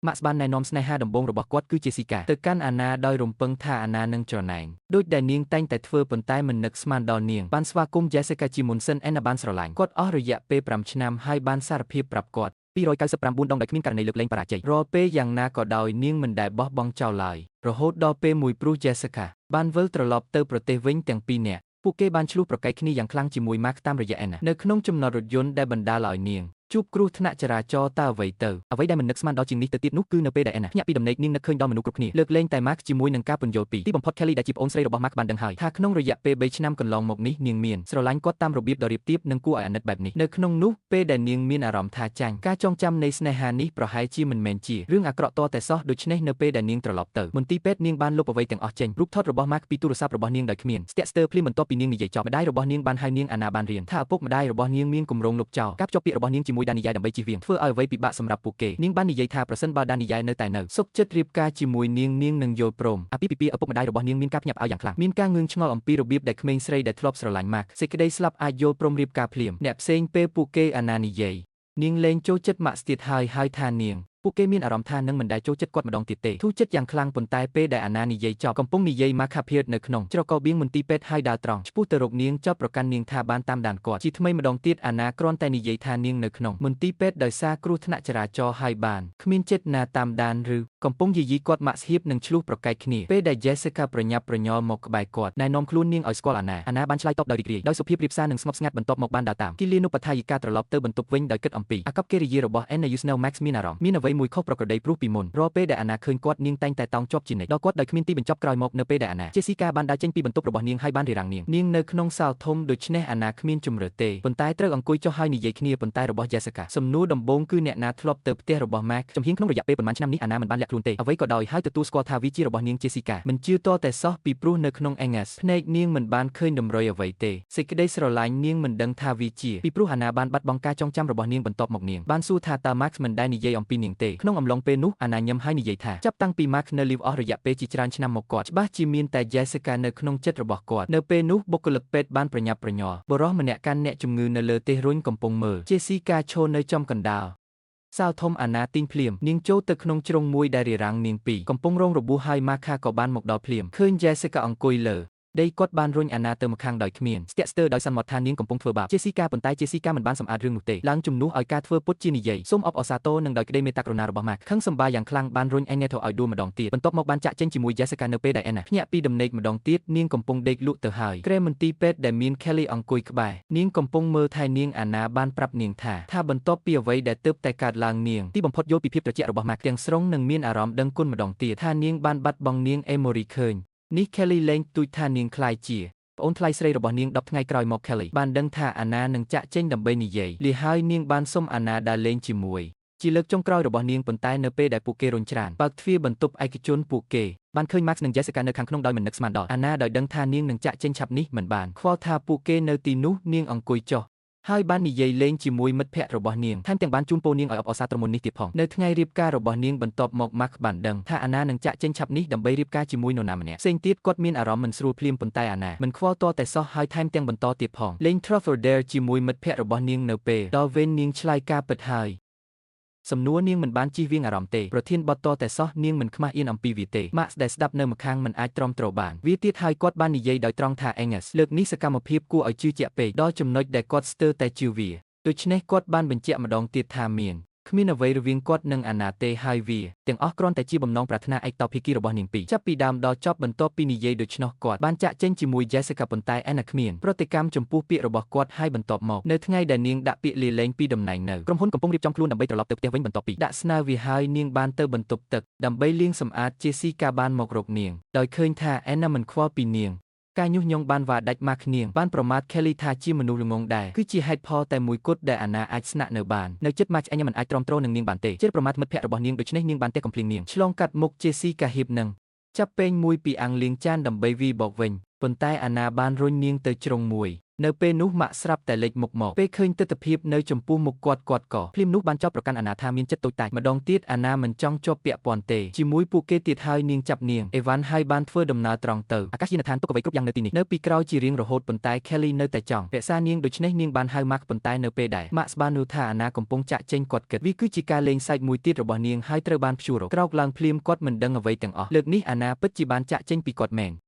ម៉ាក់បានណែនាំស្នេហាដំបូងរបស់គាត់គឺជេស៊ីកាទៅកាន់អាណាដោយរំពឹងថាអាណានឹងច្រណែនដូចដែលនាងតែងតែធ្វើប៉ុន្តែមិននឹកស្មានដល់នាងបានស្វាគមន៍ Jessica ជាមុនសិនអាណាបានស្រឡាញ់គាត់អស់រយៈពេល5ឆ្នាំហើយបានសារភាពប្រាប់គាត់299ដងដោយគ្មានករណីលើកលែងបរាជ័យរាល់ពេលយ៉ាងណាក៏ដោយនាងមិនដែលបោះបង់ចោលឡើយរហូតដល់ពេលមួយព្រោះ Jessica បានវិលត្រឡប់ទៅប្រទេសវិញទាំងពីរនាក់ពួកគេបានឆ្លោះប្រកែកគ្នាយ៉ាងខ្លាំងជាមួយ Mark តាមរយៈ Anna នៅក្នុងចំណតរថយន្តដែលបណ្ដាលឲ្យនាងជួបគ្រោះថ្នាក់ចរាចរណ៍តើអ្វីទៅអ្វីដែលមិននឹកស្មានដល់ជាងនេះទៅទៀតនោះគឺនៅពេលដែល Anna ភ្ញាក់ពីដំណេកនាងនឹកឃើញដល់មនុស្សគ្រប់គ្នាលើកលែងតែ Mark ជាមួយនឹងការពន្យល់ពីទីបំផុត Kelly ដែលជាប្អូនស្រីរបស់ Mark បានដឹងហើយថាក្នុងរយៈពេល3ឆ្នាំកន្លងមកនេះនាងមានស្រឡាញ់គាត់តាមរបៀបដ៏រាបទាបនិងគួរឲ្យអាណិតបែបនេះនៅក្នុងនោះពេលដែលនាងមានអារម្មណ៍ថាចាញ់ការចងចាំនៃស្នេហានេះប្រហែលជាមិនមែនជារឿងអាក្រក់តតែសោះដូច្នេះនៅពេលដែលនាងត្រឡប់ទៅមន្ទីរពេទ្យនាងបានលុបអ្វីទាំងអស់ចេញរូបថតរបស់ Mark ពីទូរស័ព្ទរបស់នាងដោយគ្មានស្ទាក់ស្ទើរភ្លាមបន្ទាប់ពីនាងនិយាយចប់ម្ដាយរបស់នាងបានហៅនាងអាណាបានរៀនថាឪពុកម្ដាយរបស់នាងមានគម្រោងលុបចោលការភ្ជាប់ពាក្យរបស់នាងជាមួយដានីយ៉ែដើម្បីជៀសវាងធ្វើឲ្យអ្វីពិបាកសម្រាប់ពួកគេនាងបាននិយាយថាប្រសិនបើដានីយ៉ែនៅតែនៅសុខចិត្តរៀបការជាមួយនាងនាងនឹងយល់ព្រមអាពាហ៍ពិពាហ៍ឪពុកម្ដាយរបស់នាងមានការភ្ញាក់ផ្អើលយ៉ាងខ្លាំងមានការងឿងឆ្ងល់អំពីរបៀបដែលក្មេងស្រីដែលធ្លាប់ស្រឡាញ់ម៉ាក់សេចក្តីស្លាប់អាចយល់ព្រមរៀបការភ្លាមអ្នកផ្សេងពេលពួកគេអាណានិយាយនាងលែងចូលចិត្តម៉ាក់ស្ទៀតហើយហើយថានាងពួកគេមានអារម្មណ៍ថានឹងមិនដែលចូលចិត្តគាត់ម្ដងទៀតទេធូរចិត្តយ៉ាងខ្លាំងប៉ុន្តែពេលដែលអាណានិយាយចប់កំពុងនិយាយម៉ាខាភៀតនៅក្នុងច្រករបៀងមន្ទីរពេទ្យហើយដើរត្រង់ឆ្ពោះទៅរកនាងចោទប្រកាន់នាងថាបានតាមដានគាត់ជាថ្មីម្ដងទៀតអាណាគ្រាន់តែនិយាយថានាងនៅក្នុងមន្ទីរពេទ្យដោយសារគ្រោះថ្នាក់ចរាចរណ៍ហើយបានគ្មានចិត្តណាតាមដានឬកំពុងយាយីគាត់ម៉ាក់ស្ហៀបនិងឆ្លោះប្រកែកគ្នាពេលដែល Jessica ប្រញាប់ប្រញាល់មកក្បែរគាត់ណែនាំខ្លួននាងឲ្យស្គាល់អាណាអាណាបានឆ្លើយតបដោយរីករាយដោយសុភាពរាបសារនិងស្ងប់ស្ងាត់បន្ទាប់មកបានដើរតាមគិលានុបដ្ឋាយិកាត្រឡប់ទៅបន្ទប់វិញដោយគិតអំពីអាកប្បកិរិយារបស់ Anna Yusnel Max មានអារម្មណ៍មានអ្វីមួយខុសប្រក្រតីព្រោះពីមុនរាល់ពេលដែលអាណាឃើញគាត់នាងតែងតែតោងជាប់ជានិច្ចដល់គាត់ដោយគ្មានទីបញ្ចប់ក្រោយមកនៅពេលដែលអាណា Jessica បានដើរចេញពីបន្ទប់របស់នាងហើយបានរារាំងនាងនាងនៅក្នុងសាលធំដូច្នេះអាណាគ្មានជម្រើសទេប៉ុន្តែត្រូវអង្គុយចុះហើយនិយាយគ្នាប៉ុន្តែរបស់ Jessica សំណួរដំបូងគឺអ្នកណាធ្លាប់ទៅផ្ទះរបស់ Max ចំហៀងក្នុងរយៈពេលប៉ុន្មានឆ្នាំនេះអាណាមិនបានលាក់ខ្លួនទេអ្វីក៏ដោយហើយទទួលស្គាល់ថាវាជារបស់នាង Jessica មិនជឿតតែសោះពីព្រោះនៅក្នុង Angus ភ្នែកនាងមិនបានឃើញតម្រុយអ្វីទេសេចក្តីស្រឡាញ់នាងមិនដឹងថាវាជាពីព្រោះអាណាបានបាត់បង់ការចងចាំរបស់នាងបន្ទាប់មកនាងបានសួរថាតើ Max មិនដែលនិយាយអំពីនាងទេក្នុងអំឡុងពេលនោះអាណាញឹមហើយនិយាយថាចាប់តាំងពី Max នៅលីវអស់រយៈពេលជាច្រើនឆ្នាំមកគាត់ច្បាស់ជាមានតែ Jessica នៅក្នុងចិត្តរបស់គាត់នៅពេលនោះបុគ្គលិកពេទ្យបានប្រញាប់ប្រញាល់បុរសម្នាក់កាន់អ្នកជំងឺនៅលើទេះរុញកំពុងមើល Jessica ឈរនៅចំកណ្ដាលសាលធំអាណាទីងភ្លាមនាងចូលទៅក្នុងជ្រុងមួយដែលរារាំងនាងពីរកំពុងរងរបួសហើយម៉ាខាក៏បានមកដល់ភ្លាមឃើញ Jessica អង្គុយលើដីគាត់បានរុញអាណាទៅម្ខាងដោយគ្មានស្ទាក់ស្ទើរដោយសន្មតថានាងកំពុងធ្វើបាប Jessica ប៉ុន្តែ Jessica មិនបានសម្អាតរឿងនោះទេឡើងជំនួសឲ្យការធ្វើពុតជានិយាយសូមអបអរសាទរនិងដោយក្តីមេត្តាករុណារបស់ Mark ខឹងសម្បាយ៉ាងខ្លាំងបានរុញ Anna ទៅឲ្យដួលម្ដងទៀតបន្ទាប់មកបានចាក់ចេញជាមួយ Jessica នៅពេលដែល Anna ភ្ញាក់ពីដំណេកម្ដងទៀតនាងកំពុងដេកលក់ទៅហើយគ្រែមន្ទីរពេទ្យដែលមាន Kelly អង្គុយក្បែរនាងកំពុងមើលថែនាងអាណាបានប្រាប់នាងថាបន្ទាប់ពីអ្វីដែលទើបតែកើតឡើងនាងទីបំផុតយល់ពីភាពត្រជាក់របស់ Mark ទាំងស្រុងនិងមានអារម្មណ៍ដឹងគុណម្ដងទៀតថានាងបានបាត់បង់នាង Emory ឃើញនេះ Kelly លែងទូចថានាងក្លាយជាប្អូនថ្លៃស្រីរបស់នាង10ថ្ងៃក្រោយមក Kelly បានដឹងថាអាណានឹងចាក់ចេញដើម្បីនិយាយលាហើយនាងបានសុំអាណាដើរលេងជាមួយជាលើកចុងក្រោយរបស់នាងប៉ុន្តែនៅពេលដែលពួកគេរុញច្រានបើកទ្វារបន្ទប់ឯកជនពួកគេបានឃើញ Max និង Jessica នៅខាងក្នុងដោយមិននឹកស្មានដល់អាណាដោយដឹងថានាងនឹងចាក់ចេញឆាប់នេះមិនបានខ្វល់ថាពួកគេនៅទីនោះនាងអង្គុយចុះហើយបាននិយាយលេងជាមួយមិត្តភ័ក្តិរបស់នាងថែមទាំងបានជូនពរនាងឲ្យអបអរសាទរមុននេះទៀតផងនៅថ្ងៃរៀបការរបស់នាងបន្ទាប់មក Mark បានដឹងថាអាណានឹងចាក់ចេញឆាប់នេះដើម្បីរៀបការជាមួយនរណាម្នាក់ផ្សេងទៀតគាត់មានអារម្មណ៍មិនស្រួលភ្លាមប៉ុន្តែអាណាមិនខ្វល់តតែសោះហើយថែមទាំងបន្តទៀតផងលេង Truth or Dare ជាមួយមិត្តភ័ក្តិរបស់នាងនៅពេលដល់វេននាងឆ្លើយការពិតហើយសំណួរនាងមិនបានជិះវៀងអារម្មណ៍ទេប្រធានបទតតែសោះនាងមិនខ្មាស់អៀនអំពីវាទេ Max ដែលស្ដាប់នៅម្ខាងមិនអាចទ្រាំទ្របានវាទៀតហើយគាត់បាននិយាយដោយត្រង់ថា Angus លើកនេះសកម្មភាពគួរឲ្យជឿជាក់ពេកដល់ចំណុចដែលគាត់ស្ទើរតែជឿវាដូច្នេះគាត់បានបញ្ជាក់ម្ដងទៀតថាមានគ្មានអ្វីរវាងគាត់និងអាណាទេហើយវាទាំងអស់គ្រាន់តែជាបំណងប្រាថ្នាឯកតោភាគីរបស់នាងពីរចាប់ពីដើមដល់ចប់បន្ទាប់ពីនិយាយដូច្នោះគាត់បានចាក់ចេញជាមួយ Jessica ប៉ុន្តែ Anna គ្មានប្រតិកម្មចំពោះពាក្យរបស់គាត់ហើយបន្ទាប់មកនៅថ្ងៃដែលនាងដាក់ពាក្យលាលែងពីតំណែងនៅក្រុមហ៊ុនកំពុងរៀបចំខ្លួនដើម្បីត្រឡប់ទៅផ្ទះវិញបន្ទាប់ពីដាក់ស្នើវាហើយនាងបានទៅបន្ទប់ទឹកដើម្បីលាងសម្អាត Jessica បានមករកនាងដោយឃើញថា Anna មិនខ្វល់ពីនាងការញុះញង់បានវ៉ាដាច់ម៉ាក់នាងបានប្រមាថ Kelly ថាជាមនុស្សល្ងង់ដែរគឺជាហេតុផលតែមួយគត់ដែលអាណាអាចស្នាក់នៅបាននៅជិត Max អញមិនអាចទ្រាំទ្រនឹងនាងបានទេជិតប្រមាថមិត្តភ័ក្តិរបស់នាងដូច្នេះនាងបានទះកំភ្លៀងនាងឆ្លងកាត់មុខ Jessica ហៀបនឹងចាប់ពេងមួយពីអាំងលាងចានដើម្បីវីបកវិញប៉ុន្តែអាណាបានរុញនាងទៅជ្រុងមួយ នៅពេលនោះម៉ាក់ស្រាប់តែលេចមុខមកពេលឃើញទិដ្ឋភាពនៅចំពោះមុខគាត់គាត់ក៏ភ្លាមនោះបានចោទប្រកាន់អាណាថាមានចិត្តតូចតាចម្ដងទៀតអាណាមិនចង់ជាប់ពាក់ព័ន្ធទេជាមួយពួកគេទៀតហើយនាងចាប់នាងអេវ៉ាន់ហើយបានធ្វើដំណើរត្រង់ទៅអាកាសយានដ្ឋានទុកអ្វីគ្រប់យ៉ាងនៅទីនេះនៅពីក្រោយជារៀងរហូតប៉ុន្តែ Kelly នៅតែចង់រក្សានាងដូច្នេះនាងបានហៅ Max ប៉ុន្តែនៅពេលដែល Max បាននូថាអាណាកំពុងចាក់ចេញគាត់គិតវាគឺជាការលេងសើចមួយទៀតរបស់នាងហើយត្រូវបានព្យួរក្រោកឡើងភ្លាមគាត់មិនដឹងអ្វីទាំងអស់លើកនេះអាណាពិតជាបានចាក់ចេញពីគាត់មែន។